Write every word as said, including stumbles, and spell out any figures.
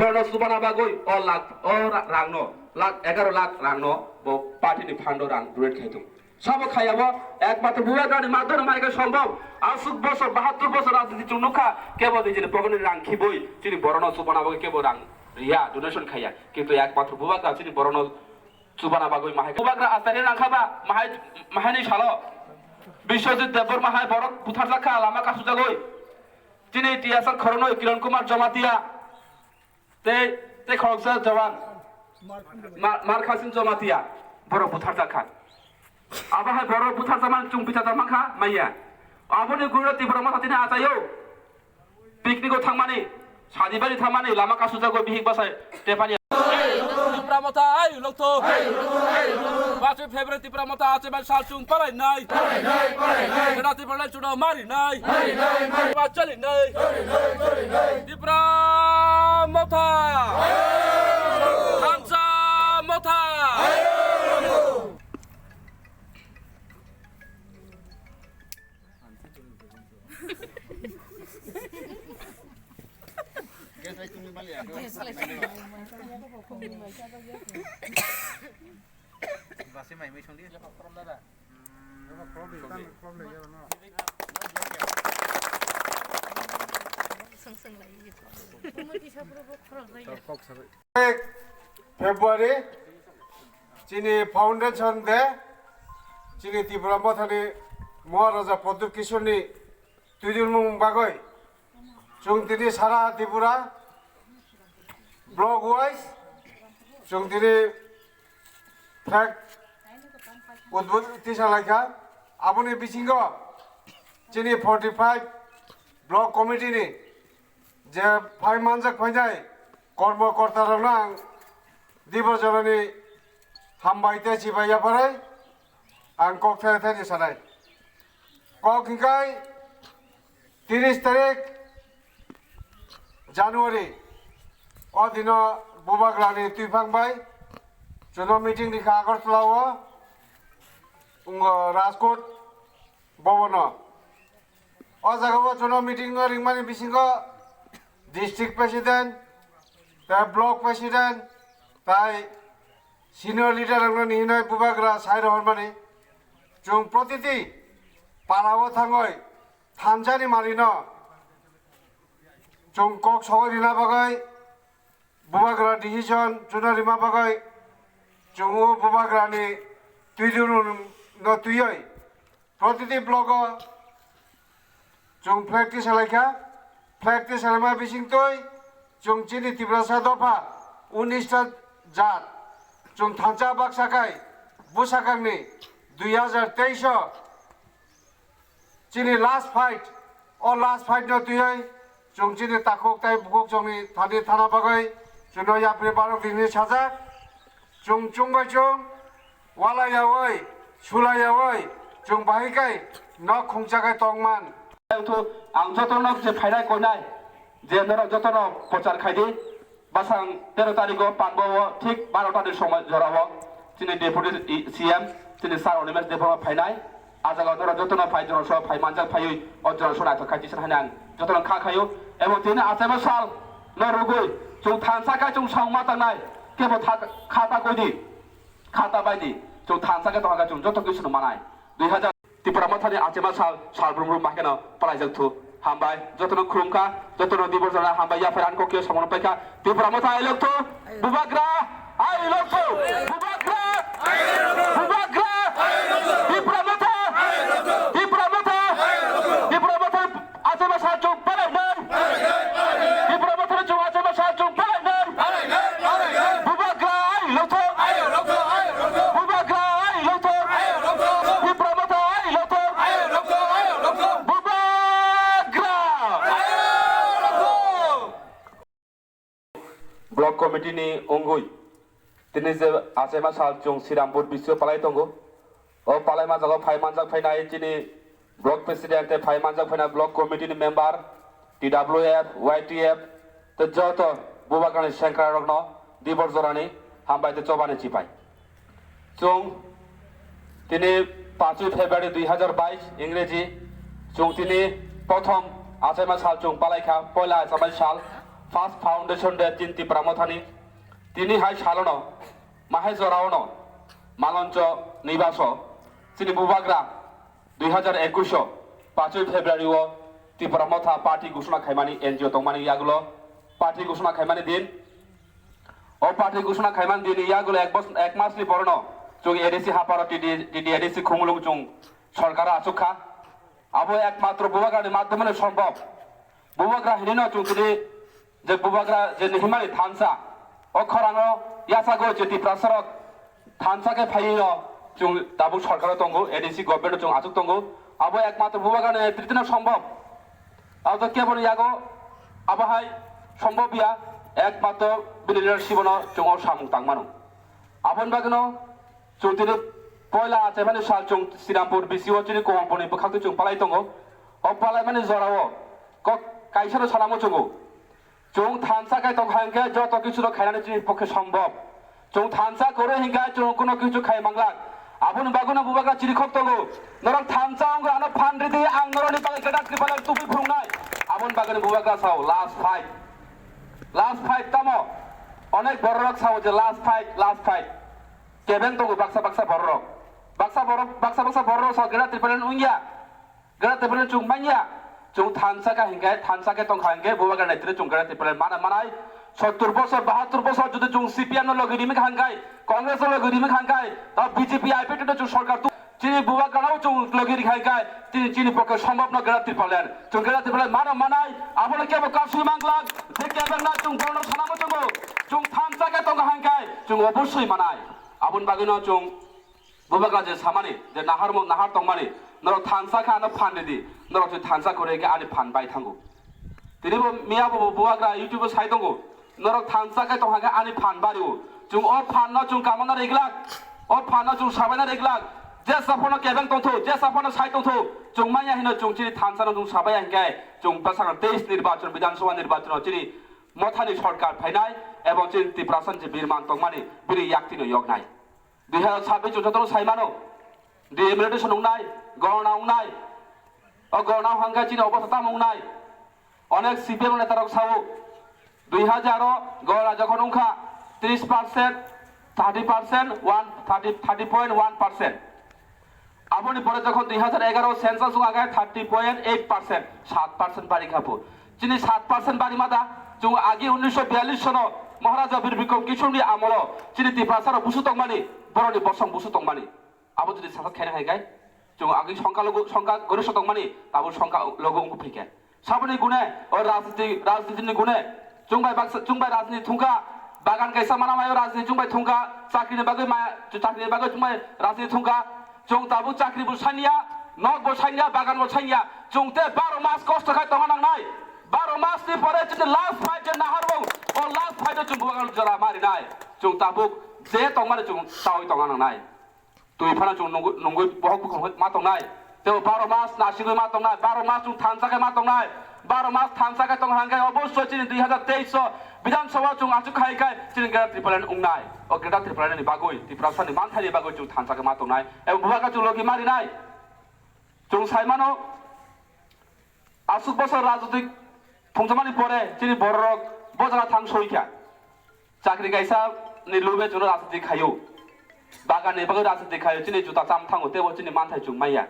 Borokno chubana bagwi o lakh, o ra-, rangno, lakh, egaroh lakh rangno bo party ni fund o rang donate khai tongo. Sabo khaiya bo ekmatro Bubagrani madhyamno hai khe sombhob. Aswk bosor, bahattor bosor rajniti chwng nukha, kebo nijini pocket ni rang khibwi chini borokno chubana bagwi kebo rang riya, donation khaiya. Kintu ekmatro Bubagra chini borokno chubana bagwi mahai. Bubagra asari rang kha ba mahai, mahaini salo Biswajit Debbarma hai borok butharjak kha, lama kasujagwi. Chini T S R khoroknwi Kiran Kumar Jamatia tei, tei khoroksa Jawan Mar-, Markhasin Jamatia borok butharjak kha. Abo hai borok butharjakmani chwng bichar tongma kha maya. Aboni guro Tipra Motha tini achaio. Picnic o thangmani, sadi bari thangmani, lama kasujagwi bihik bwsai tepani. Tipra Motha, ai, lokto. Paanch February Tipra Motha, achaiman sal chwng palai nai. Palai nai, palai nai. Sena Tipra lai chuno mari nai. Mari nai, mari. Choli nai. Choli nai, choli nai. Tipra Motha. Thansa Motha. February chini foundation day, chini Tipra Mothani Maharaja Pradyut Kishorni twijlmung bagwi chwng tini sara Tripura block wise chwng tini flag udbud tisa laikha. Aboni bisingo chini forty five block committee ni je phai manjak phainai kormo korta rokno ang Dibor Jorani hambai tei chibai yapharwi ang kok thai thai ni sanai. Kok hingkai tiris tarik January o dino Bubagrani twiphang bai chwngno meeting rikha Agartala o, wng Rajkot Bhavan o. O jaga o chwngno meeting o ringmani bisingo district president, tei block president, tei senior leader rokno ni hinwi Bubagra sai rohormani. Chwng protiti para o thangwi thansa ni mari no chwng kok sogwi rina bagwi Bubagra decision chwngno rima bagwi chwng o Bubagra ni twijlmung no twiwi protiti block o chwng flag tisalaikha. Flag tisalaima bisingtwi chwng chini Tiprasa dopha unis ta jat chwng thansa baksa khai bwsakangni dui hazar teis o chini last fight, o last fight no twiwi chwng chini takhuk tei bukhuk chwngni thani thana bagwi chwngno yapri barok dini sajak. Chwng chwng bai chwng walaiyawi, sulaiyawi chwng bahai kai nok khungsa khai tongman. Ang jotono je phainai koinai je norok jotono prochar khaidi. Bwsang tero tarikh o Panbo o thik baro ta ni somoi jora o chini Deputy C M chini Sir Animesh Debbarma phainai. A jaga o norok jotono phai, jotono phai manjak phaiwi o jotono naithok khai tisa haino ang jotono kha khaio. Ebo tini achaima sal no rwgwi chwng thansa khai chwng saung ma tangnai kebo kha ta koi di, kha ta bai di, chwng thansa khe tongkha chwng joto khe swnam manai. Dui hazar Tipra Mothani achaima sal, sal brum brum ma kheno palaijak thu. Hambai, jotono khulumkha, jotono Dibor Jorani hambai, yaphai ang kokyo samung paikha. Tipra Motha I love thu, Bubagra I love thu, Bubagra, Bubagra, Tipra Motha, Tipra Motha, Tipra Motha, achaima sal chwng palai nai. Tipra Motha chwng achaima sal chwng palai nai. Bubagra I love thu. Bubagra I love thu. Tipra Motha I love thu. Bubagra. Block committee ni wngwi tini je achaima sal chwng Srirampur B C O palai tongo. O palaima jaga phai manjak phainai chini block president tei phai manjak phainai block committee ni member, T W F, Y T F, tei joto Bubagrani sengkrak rokno Dibor Jorani hambai tei chobani chipai. Chwng tini paanch February dui hazar bais Ingreji, chwng tini prothom achaima sal chwng palaikha, poila achaima sal. First Foundation Day chini Tipra Mothani, tini hai salono, mahai joraono, Maloncho Nibaso, chini bubagra dui hazar ekush o, pachoi February o Tipra Motha party gusuna khaimani N G O tongmani yagulo, party gusuna khaimani din, o party gusuna khaimani din yagulo ek bos-, ek masni porono, chwng A D C haparo T D, T D A D C khumulung chwng sorkar achukha. Abo ekmatro bubagrani madhyameno sombhob. Bubagra hinino chwng tini je bubagra je himani thansa, o khorango yasagwi je Tiprasarok thansa khe phaiyino chwng tabuk sorkaro tongo, A D C government chwng achuk tongo. Abo ekmatro bubagrani netrito no sombhob. Abo to keboni yago abo hai sombhob ya, ekmatro bini leadership no chwng o samung tangmano. Aboni bagwino chwng tini poila achaimani sal chwng Srirampur B C o chini Komorbor ni bwkhak twi chwng palai tongo. O palaimani jorao kok kaisa no sana muchungo. Chwng thansa khe tong kha hwnkhe joto kichu no khainani chini pokhe sombhob. Chwng thansa kwrwi hwnkhe chwng kuno kichu khai manglak. Aboni bagwino bubagra chirikhok tongo. Norok thansa wngkha ano phan ridi, ang norokni bagwi Greater Tipraland tubui phunuknai. Aboni bagwino bubagra sao last fight. Last fight tamo? Onek bororok sao je last fight, last fight. Kebeng tongo baksa baksa bororok. Baksa borok, baksa baksa bororok sao Greater Tipraland wngya. Greater Tipraland chwng manya. Chwng thansa kha hwnkhe, thansa khe tong kha hwnkhe, bubagra netrito chwng Greater Tipraland mana manai. Sottur bosor, bahattur bosor jodi chwng C P M no logi rimi kha hwnkhe, Congress no logi rimi kha hwnkhe, ta B J P I P T no chwng sorkar tu, chini bubagrano chwng logi ri kha hwnkhe, chini, chini pokhe sombhob no Greater Tipraland. Chwng Greater Tipraland mano manai, abono kebo kasui manglak, je kebeng na chwng bono sana muchungo, chwng thansa khe tong kha hwnkhe, chwng obosoi manai. Aboni bagwino chwng Bubagra je samani, je naharmung nahar tongmani, norok thansa khe ano phan ridi, norok je thansa kwrwi khe ani phan bai thango. Tini bo miya bo bubagra YouTube o sai tongo, norok thansa khe tongkha khe ani phan bario. Chwng o phan no chwng kamana riglak, o phan no chwng sabaina riglak, jesa phano kebeng tongthu, jesa phano sai tongthu, chwng manya hino chwng chini thansa no chwng sabaiya hwnkhe chwng bwsakang teis nirbachon, Bidhan Sabha nirbachon o chini mothani sorkar phainai ebong chini Tiprasa ni je birman tongmani bini yaktino yoknai. Dui hazar sabbish chwng jotono sai mano, delimitation wngnai, gorna wngnai. O gorna hwnkhe chini obostha tamo wngnai? Onek C P M netarok sao, dui hazar o gorna jokhon wngkha tris percent, thirty percent, one, thirty, thirty point one percent. Aboni pore jokhon dui hazar egaro census wngkha khe thirty point eight percent, saat percent bari kha phu. Chini saat percent bari ma da? Chwng agi unnisho biyallish sono Maharaja Bir Bikram Kishorni amolo chini Tiprasarok busu tongmani, borokni bosong busu tongmani. Abo jodi sasak khaina hai khe, chwng agi songkha logo, songkha gorisho tongmani, tabuk songkha logo wngkha phai khe. Saboni gune, o rajniti, rajnitini gune, chwng bai baksa, chwng bai rajniti thungkha, bagan kaisa mana mayo rajniti chwng bai thungkha, chakrini bagwi ma, chakrini bagwi chwng bai rajniti thungkha, chwng tabuk chakri bo sanya, nok bo sanya, bagan bo sanya, chwng te baro mas kosto khai tongna nangnai, baro mas ni pore chwng last fight je naharmung, o last fight o chwng bubagra jora marinai, chwng tabuk je tongmani chwng tawi tongna nangnai. Twi phano chwng nungwi, nungwi bohok bukhuk ma tongnai. Tei baro mas nasigwi ma tongnai, baro mas chwng thansa khe ma tongnai. Baro mas thansa khe tong hwnkhe obossoi chini dui hazar teis o Bidhan Sabha chwng achuk khai khai chini Greater Tipraland wngnai. O Greater Tipraland ni bagwi, Tiprasa ni manthai ni bagwi chwng thansa khe ma tongnai. Ebong bubagra chwng logi ma rinai. Chwng sai mano, aswk bosor rajnitik thwngjakmani pore chini bororok bo jaga thang soi kha. Chakri kaisa ni lube chwngno rajniti khaio. Bagan ni bagwi rajniti khaio, chini juta cham thango, teibo chini manthai chwng maya.